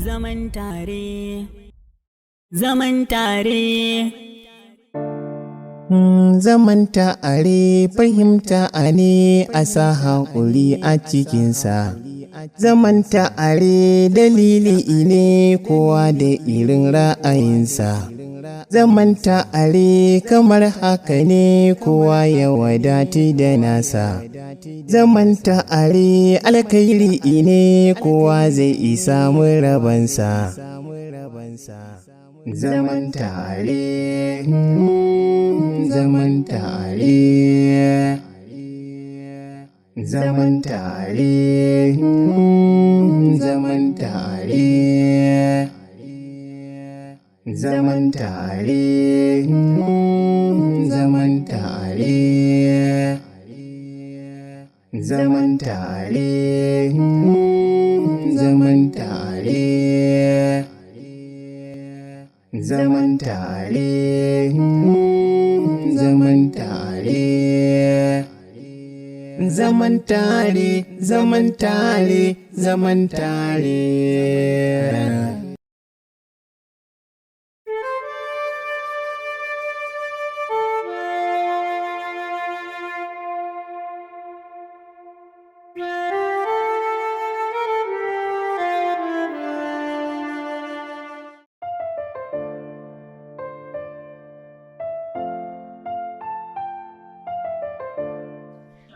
Zaman tare, zaman tare. Zaman tare fahimta a ne a sa haƙuri a cikinsa. Zaman tare dalili ne kowa da irin ra'ayinsa. Zaman tare kamar haka ne kowa ya wadatu da nasa. Zaman tare alkhairi ne kowa zai isa rabansa. Zaman tare, zaman tare, zaman tare, zaman tare, zaman tare, zaman tare, zaman tare, zaman tare. Zaman tare, zaman tare, zaman tare, zaman tare, zaman tare.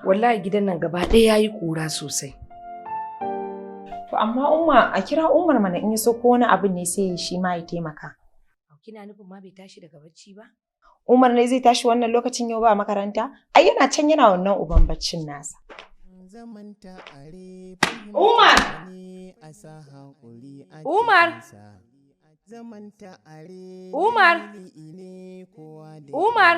Wallahi gidan nan gaba ɗaya yayi ƙura sosai. To amma Umma, a kira Umar mana, in ya so ko wani abin ne sai shi ma ya taimaka. Kina nufin ma bai tashi daga bacci ba? Umar ne zai tashi wannan lokacin, yau ba makaranta? Ai yana can yana wannan uban baccin nasa. Umar! Umar! Umar! Umar!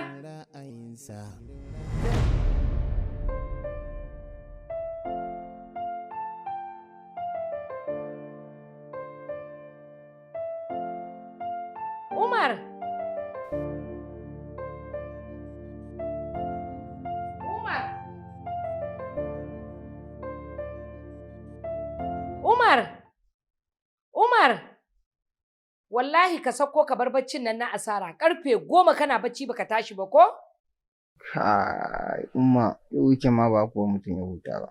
Umar! Umar! Umar! Umar! Wallahi ka sauko ka bar baccin nan na asara. Karfe 10 kana bacci baka tashi ba ko? Kai, Umma, yau weekend ma ba kuwa mutum ya huta ba.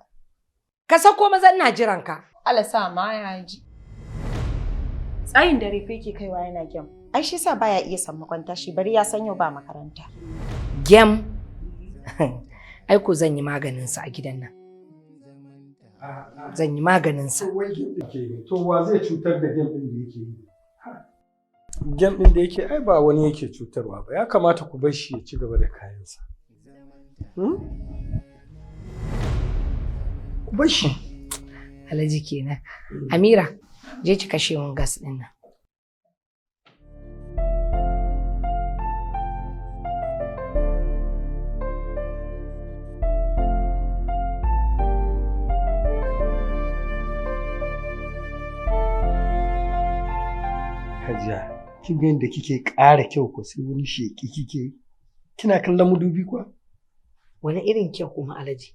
Ka sauko maza, ina jiran ka. Allah sa ma ya ji. Tsayin dare fa yake kaiwa yana game. Ai shi sa baya iya sammakon tashi, bari ya san yau ba makaranta. Game. Ai ko zan yi maganin sa a gidan nan. Zan yi maganin sa. To wai game ɗin ke yi. To wa zai cutar da game ɗin da yake yi? Game ɗin da yake ai ba wani yake cutarwa ba. Ya kamata ku bar shi ya ci gaba da kayansa. Ku bar shi. Alhaji kenan. Amira, je ki kashe mun gas ɗin nan. Hajiya, kin ga yadda kike ƙara kyau ko sai wani sheƙi kike yi? Kina kallon madubi kuwa? Wani irin kyau kuma, Alhaji?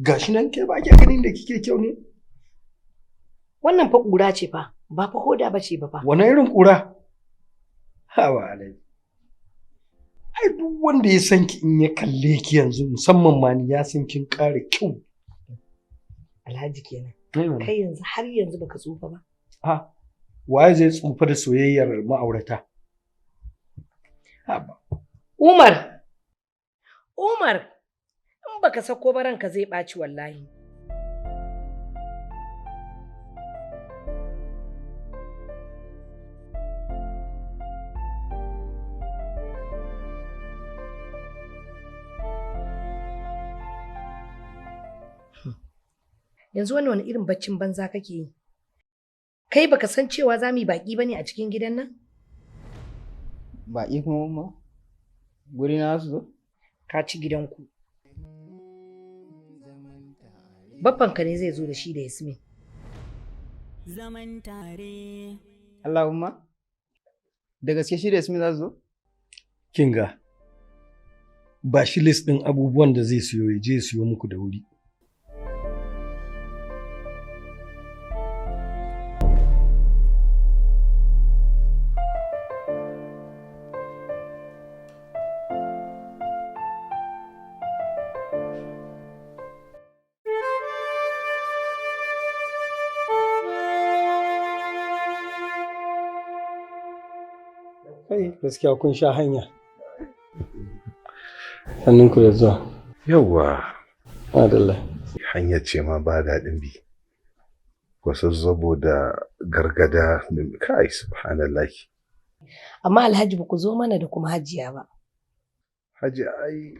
Gashi nan, ke ba ke ganin da kike kyau ne? Wannan fa ƙura ce fa, ba fa hoda ba ce ba fa. Wani irin ƙura? Hawa Alhaji. Ai duk wanda ya san ki, in ya kalle ki yanzu, musamman ma ni, ya san kin ƙara kyau. Alhaji kenan. Kai yanzu har yanzu baka tsufa ba. Ha, waye zai tsufa da soyayyar ma'aurata? Haba. Umar! Umar! In baka sako ba ranka zai ɓaci wallahi. Yanzu wannan wani irin baccin banza kake yi? Kai baka san cewa za mu yi baƙi bane a cikin gidan nan? Baƙi kuma, Umma? Guri na su zo? Ka ci gidanku. Baffanka ne zai zo da shi da Yasmin. Zaman tare. Allah, Umma? Da gaske shi da Yasmin za su zo? Kinga, ba shi list ɗin abubuwan da zai siyo, ya je ya siyo muku da wuri. Kai gaskiya kun sha hanya. Sannun ku da zuwa. Yawwa. Madalla. Hanyar ce ma ba daɗin bi. Wasu saboda gargada kai subhanallah. Amma Alhaji ba ku zo mana da kuma Hajiya ba. Hajiya ai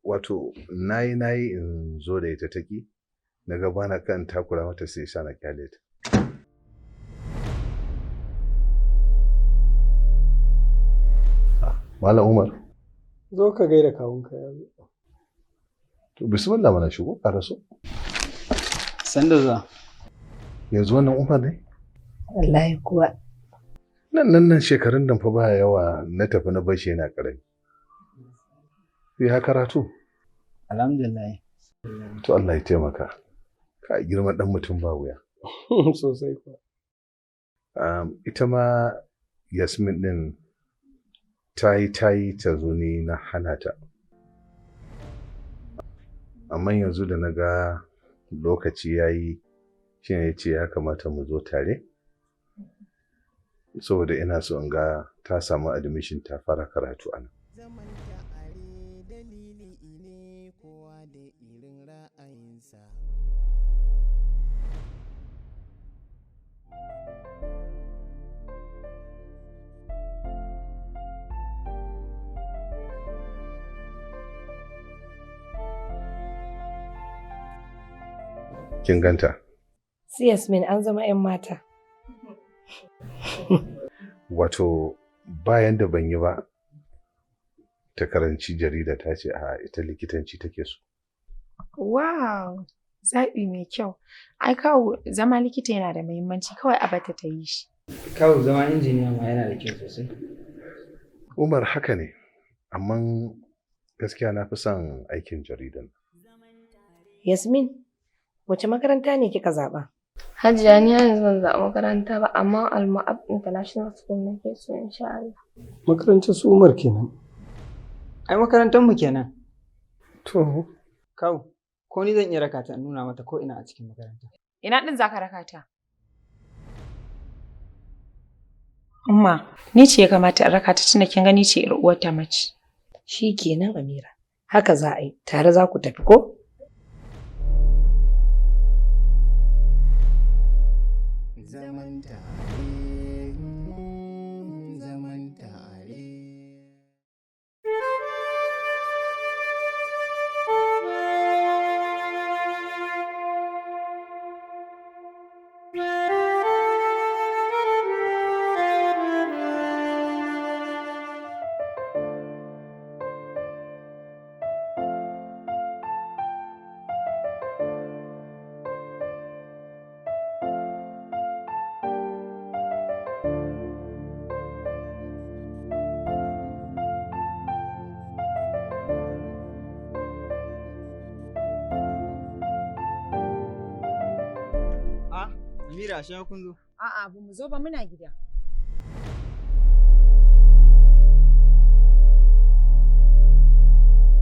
wato nayi nayi in zo da ita taki. Na ga bana kan takura mata sai sa na kyale ta. Malam Umar. Zo ka gaida kawunka ya zo. To bismillah mana shigo ƙaraso. Sanda zuwa. Yanzu wannan Umar ne? Wallahi kuwa. Nan shekarun nan fa ba yawa na tafi na bashi yana ƙarami. Ya karatu? Alhamdulillah. To Allah ya taimaka. Ka girma ɗan mutum ba wuya. Sosai kuwa. Ita ma Yasmin ɗin ta yi ta zo ni na hana ta. Amma yanzu da na ga lokaci ya yi shi ne ce ya kamata mu zo tare. Saboda ina so in ga ta samu admission ta fara karatu a nan. Zaman tare dalili ne kowa da irin ra'ayinsa. Kin ganta? Su Yasmin an zama 'yan mata. Wato bayan da ban yi ba ta karanci jarida ta ce a ita likitanci take so. Wow! Zaɓi mai kyau. Ai kawo zama likita yana da muhimmanci kawai a bata ta yi shi. Kawo zama injiniya ma yana da kyau sosai. Umar haka ne, amma gaskiya na fi son aikin jaridan. Yasmin, wace makaranta ne kika zaɓa? Hajiya ni har yanzu ban zaɓi makaranta ba amma Al-Ma'ab International School nake so insha Allah. Makarantar su Umar kenan. Ai makarantar mu kenan. To. Kawo, ko ni zan iya raka ta in nuna mata ko ina a cikin makaranta. Ina ɗin za ka raka ta? Umma, ni ce ya kamata in raka ta tunda kin gani ce 'yar uwarta mace. Shi kenan Amira. Haka za a yi, tare za ku tafi ko? Zaman tare, zaman tare. Amira, shi kun zo. A'a, ba mu zo ba muna gida.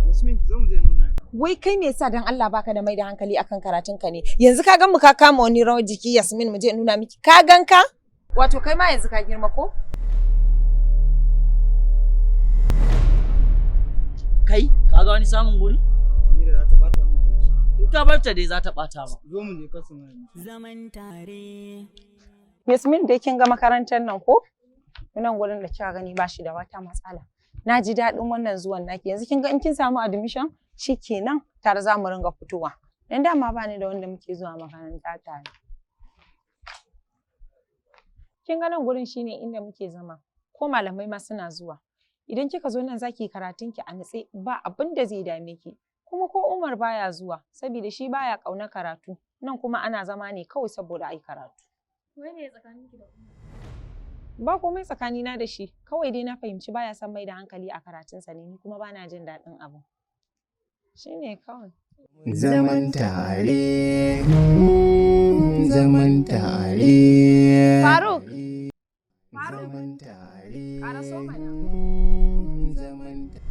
Yasmin, ki zo mu je nuna. Wai kai me yasa dan Allah baka da mai da hankali akan karatunka ne? Yanzu ka gan mu ka kama wani rawar jiki Yasmin mu je in nuna miki. Ka gan ka? Wato kai ma yanzu ka girma ko? Kai, ka ga wani samun guri? Amira za ta bata mu aiki. In ka barta dai za ta ɓata ma. Zo mu je kasu mai. Zaman tare. Yasmin dai kin ga makarantar nan ko? Nan gurin da kika gani ba shi da wata matsala. Na ji daɗin wannan zuwan naki. Yanzu kin ga in kin samu admission shikenan tare za mu ringa fitowa. Dan dama ba ni da wanda muke zuwa makaranta tare. Kin ga nan gurin shine inda muke zama. Ko malamai ma suna zuwa. Idan kika zo nan zaki yi karatun ki a natse ba abin da zai dame ki. Kuma ko Umar baya zuwa saboda shi baya ƙaunar karatu. Nan kuma ana zama ne kawai saboda ai karatu. Wai me tsakaninki da Umar? Ba komai tsakanina da shi, kawai dai na fahimci baya son mai da hankali a karatunsa ne, ni kuma bana jin daɗin abu. Shi ne kawai. Zaman tare, zaman tare. Faruk! Zaman tare. Ƙaraso mana. Zaman tare.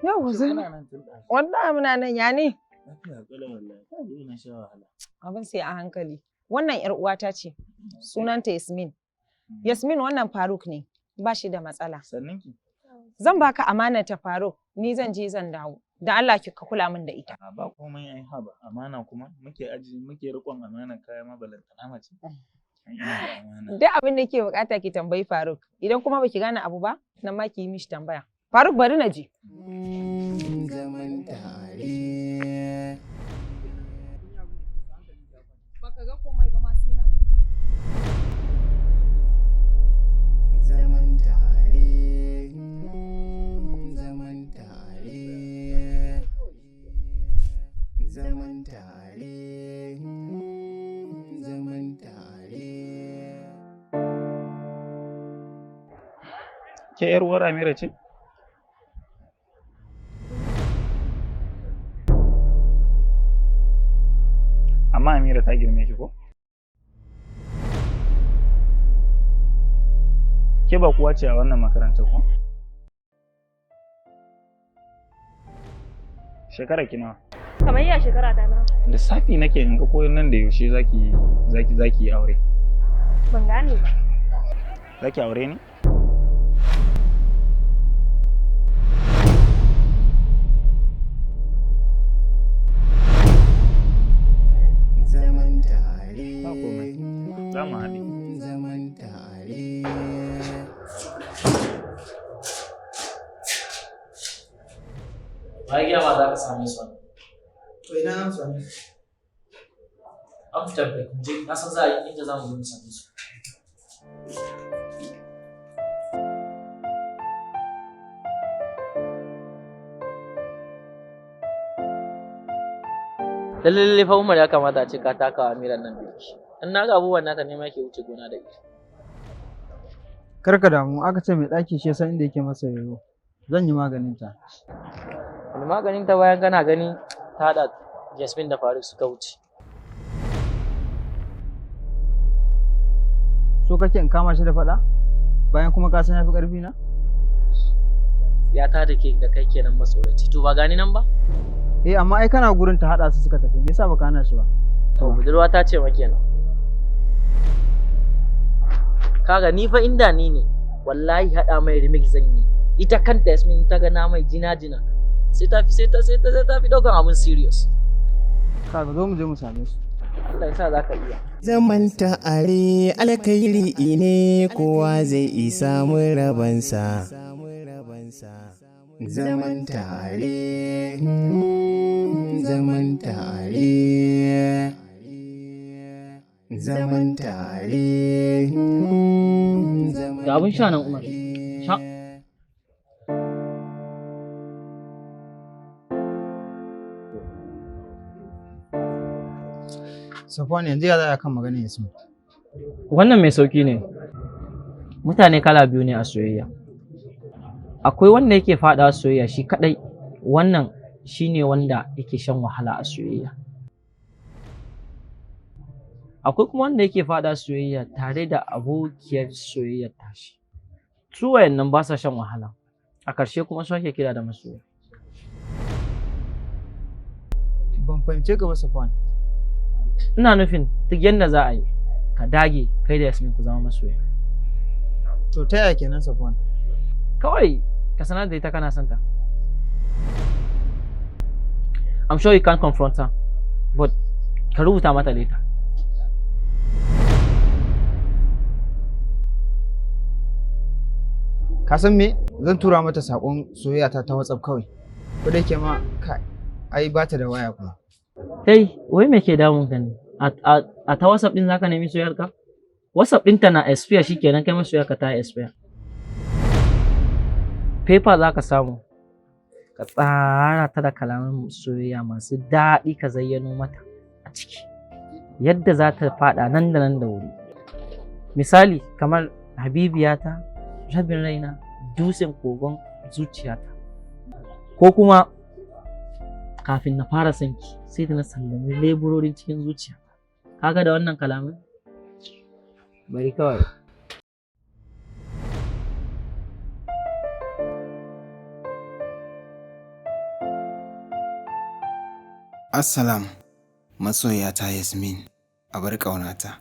Yau zan. Wallahi muna nan ya ne? Lafiya ƙalau wallahi. Kai, yau na sha wahala. Abin sai a hankali. Wannan ‘yar uwata ce, sunanta Yasmin. Yasmin, wannan Faruk ne, ba shi da matsala. Sannin ki. Zan baka amanar ta, Faruk, ni zan je zan dawo. Da Allah ki ka kula min da ita. A ba komai ai, haba, amana kuma muke aji muke riƙon amanar kaya ma, balantana mace. Ai ina da amana. Duk abin da ke bukata ki tambayi Faruk. Idan kuma baki gane abu ba, nan ma ki yi mishi tambaya. Faruk, bari na je. Zaman tare. Baka ga komai ba ma sai nan. Zaman tare. Zaman tare. Zaman tare. Zaman tare. Ke yar uwar Amira ce? Amma Amira ta girme ki ko? Ke ba kuwa ce a wannan makarantar ko? Shekara ki nawa? Kamar ya shekara ta nawa? Lissafi nake in ga ko nan da yaushe zaki yi aure. Ban gane ba. Zaki aure ni? Zaman tare. Ba komai. Za mu haɗe. Zaman tare. Ba ya ma za ka same su wannan. To ina zan same su? An fita break, mu je, na san za a yi inda za mu je mu same su. Lalle lalle fa Umar, ya kamata a ce ka taka wa Amiran nan birki. In na ga abubuwan nata ne ma yake wuce gona da iri. Kar ka damu, aka ce mai ɗaki shi ya san inda yake masa yoyo. Zan yi maganin ta. Wani maganin ta bayan kana gani ta haɗa Yasmin da Faruk suka wuce. So kake in kama shi da faɗa? Bayan kuma ka san ya fi ƙarfi na? Ya ta da ke da kai kenan matsoraci. To ba gani nan ba? Eh, amma ai kana gurin ta haɗa su suka tafi. Me yasa baka hana shi ba? To budurwa ta ce ma kenan. Kaga ni fa inda ni ne wallahi haɗa mai remix zan yi. Ita kanta Yasmin ta ga na mai jina jina. Sai ta fi ɗaukan abun serious. Kaga, zo mu je mu same su. Allah ya sa za ka iya. Zaman tare alkhairi ne, kowa zai isa mun rabansa. Zaman tare, zaman tare, zaman tare, zaman Ga abun sha nan, Umar. Sha. Safwan, yanzu ya za a kan maganar Yasmin? Wannan mai sauki ne. Mutane kala biyu ne a soyayya. Akwai wanda yake faɗawa soyayya shi kaɗai, wannan shi ne wanda yake shan wahala a soyayya. Akwai kuma wanda yake faɗa soyayya tare da abokiyar soyayyar tashi. Su wayannan ba sa shan wahala. A ƙarshe kuma su ake kira da masoya. Ban fahimce ka ba, Safwan. Ina nufin duk yadda za a yi, ka dage kai da Yasmin ku zama masoya. To ta yaya kenan, Safwan? Kawai ka sanar da ita kana son ta. I'm sure you can't confront her, but ka rubuta mata leta. Ka san me? Zan tura mata saƙon soyayya ta ta WhatsApp kawai. Ko da yake ma kai, ai ba ta da waya kuma. Kai, wai me ke damun ka ne? A ta WhatsApp din zaka nemi soyayyar ka? WhatsApp ɗinta na expire, shikenan kai ma soyayyar ka ta expire. Paper zaka samu. Ka tsara ta da kalaman soyayya masu daɗi, ka zayyano mata a ciki. Yadda za ta faɗa nan da nan da wuri. Misali kamar habibiyata, rabin raina, dutsen kogon zuciyata. Ko kuma kafin na fara son ki sai da na sallami leburorin cikin zuciya. Kaga da wannan kalamin? Bari kawai. Assalam, masoyata Yasmin, abar ƙaunata.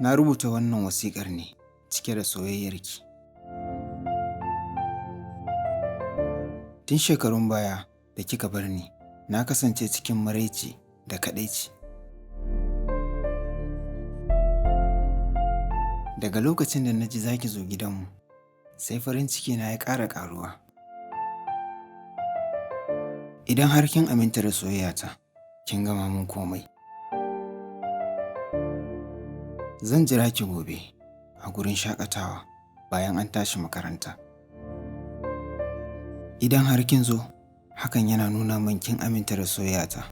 Na rubuta wannan wasiƙar ne cike da soyayyarki. Tun shekarun baya da kika bar ni, na kasance cikin maraici da kaɗaici. Daga lokacin da na ji za ki zo gidanmu, sai farin ciki na ya ƙara ƙaruwa. Idan har kin aminta da soyayyata, kin gama mun komai. Zan jira ki gobe a gurin shakatawa bayan an tashi makaranta. Idan har kin zo, hakan yana nuna min kin aminta da soyayyata.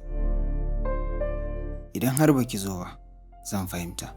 Idan har baki zo ba, zan fahimta.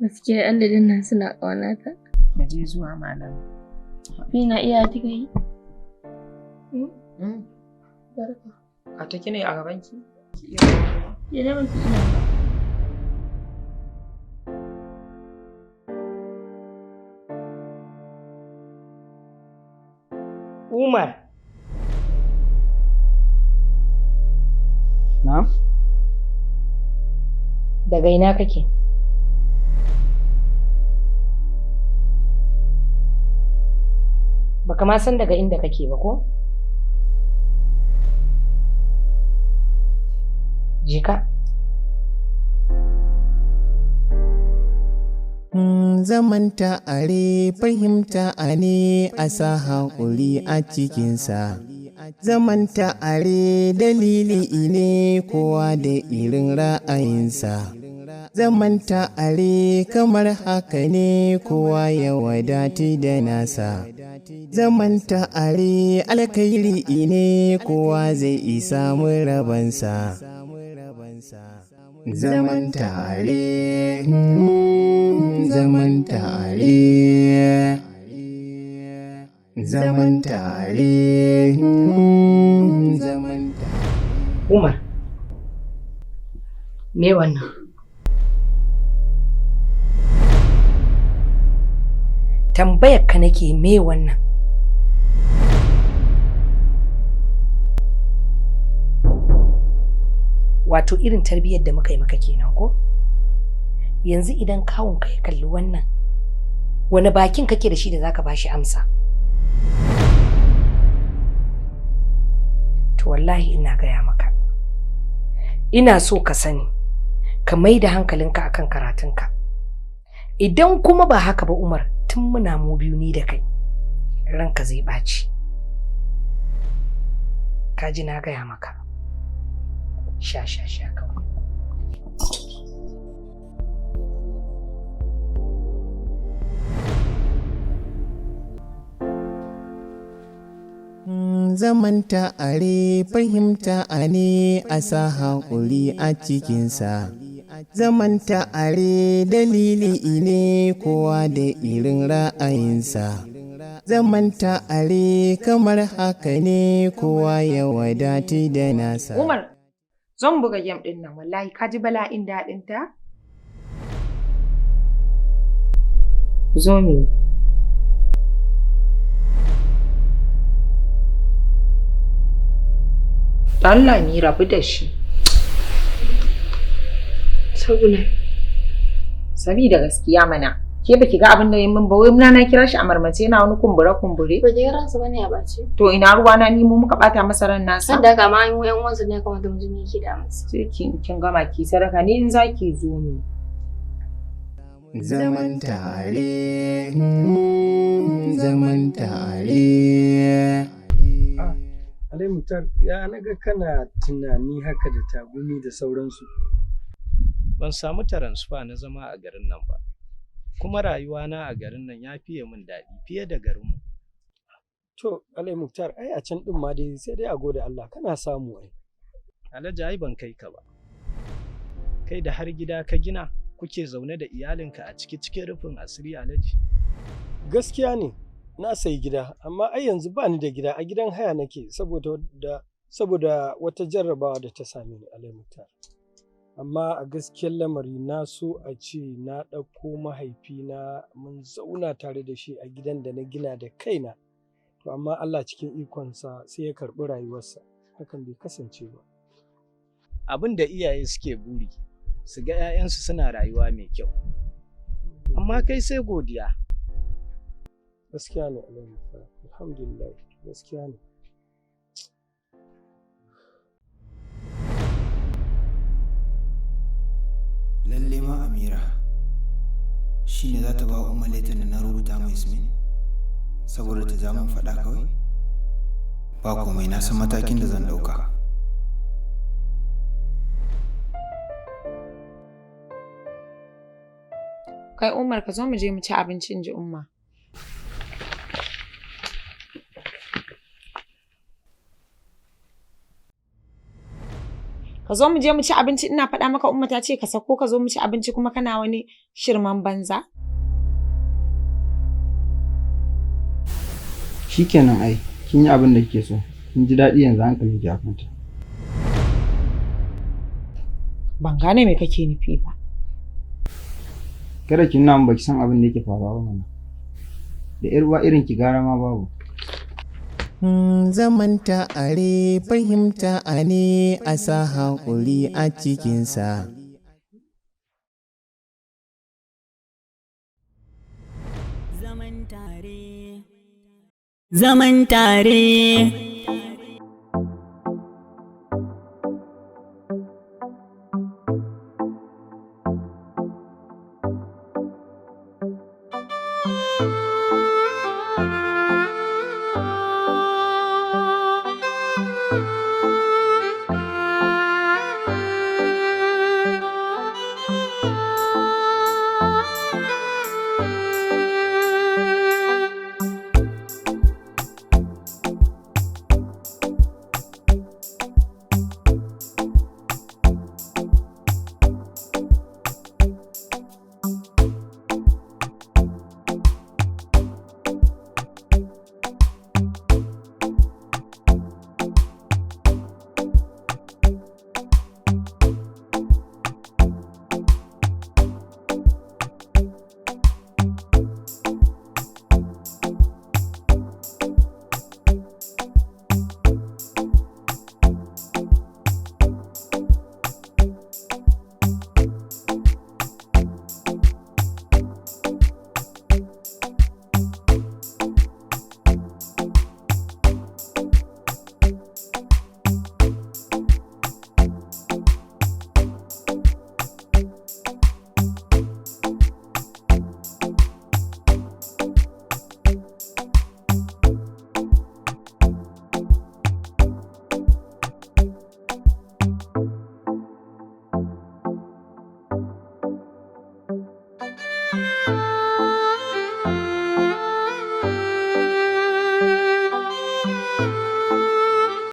Gaskiya 'yan ladin nan suna ƙaunata. Mu je zuwa malam. Ni na iya kika yi? Barka. A take ne a gaban ki? Ya dai baki iya ba. Umar. Na'am? Daga ina kake? Baka ma san daga inda kake ba ko? Jika. Zaman tare fahimta a ne a sa haƙuri a cikinsa. Zaman tare dalili ne kowa da irin ra'ayinsa. Zaman tare kamar haka ne kowa ya wadati da nasa. Zaman tare alkhairi ne kowa zai isa rabansa. Zaman tare, zaman tare, zaman tare, zaman tare. Umar, me wannan? Tambayar ka nake, me wannan? Wato irin tarbiyyar da muka yi maka kenan ko? Yanzu idan kawunka ya kalli wannan, wani bakin kake da shi da zaka bashi amsa? To wallahi ina gaya maka. Ina so ka sani, ka mai da hankalinka akan karatunka. Idan kuma ba haka ba Umar, tun muna mu biyu ni da kai, ranka zai ɓaci. Ka ji na gaya maka. Sha sha sha kawai. Zaman tare fahimta a ne a sa haƙuri a cikinsa. Zaman tare dalili ne kowa da irin ra'ayinsa. Zaman tare kamar haka ne kowa ya wadatu da nasa. Umar, zan buga game ɗin nan wallahi ka ji bala'in daɗin ta? Zo mu yi. Allah ni rabu da shi. Saboda Sabida gaskiya mana. Ke baki ga abin da ya min ba wai na kira shi a marmace yana wani kumbure kumbure. Ba ki ga ransa bane a ɓace. To ina ruwa na ni mu muka bata masa ran nasa. Sanda haka ma mu ƴan uwansa ne kamata mu ji me yake damunsa. Sai kin gama ki sadaka ni in zaki zo ni. Zaman tare, zaman tare. Alai Muktar, ya naga kana tunani haka da tagumi da sauransu. Ban samu taransifa na zama a garin nan ba, kuma rayuwana a garin nan ya fiye min daɗi fiye da garinmu. To, Alai Muktar, ai a can ɗin ma dai sai dai a gode Allah kana samu ai. Alhaji ai ban kai ka ba. Kai da har gida ka gina kuke zaune da iyalinka a ciki cikin rufin asiri Alhaji. Gaskiya ne, na sayi gida, amma ai yanzu ba ni da gida, a gidan haya nake saboda wata jarrabawa da ta same ni Alai Muktar. Amma a gaskiyar lamari na so a ce na ɗauko mahaifina mun zauna tare da shi a gidan da na gina da kaina. To amma Allah cikin ikonsa sai ya karɓi rayuwarsa, hakan bai kasance ba. Abin da iyaye suke buri, su ga 'ya'yansu suna rayuwa mai kyau. Amma kai sai godiya. Gaskiya ne Alai Muktar, alhamdulillah gaskiya ne. Lalle ma Amira shi ne za ta ba Umar letan da na rubuta mai Yasmin saboda ta ja min faɗa kawai? Ba komai na san matakin da zan ɗauka. Kai Umar ka zo mu je mu ci abinci in ji Umma. Ka zo mu je mu ci abinci ina faɗa maka Umma ta ce ka sako ka zo mu ci abinci kuma kana wani shirman banza. Shikenan ai, kin yi abin da kike so. Kin ji daɗi yanzu hankalin ki ya kwanta. Ban gane me kake nufi ba. Kada ki nuna min baki san abin da yake faruwa ba mana. Da ƴar uwa irin ki gara ma babu. Zaman tare fahimta a ne a sa haƙuri a cikinsa. Zaman tare. Zaman tare.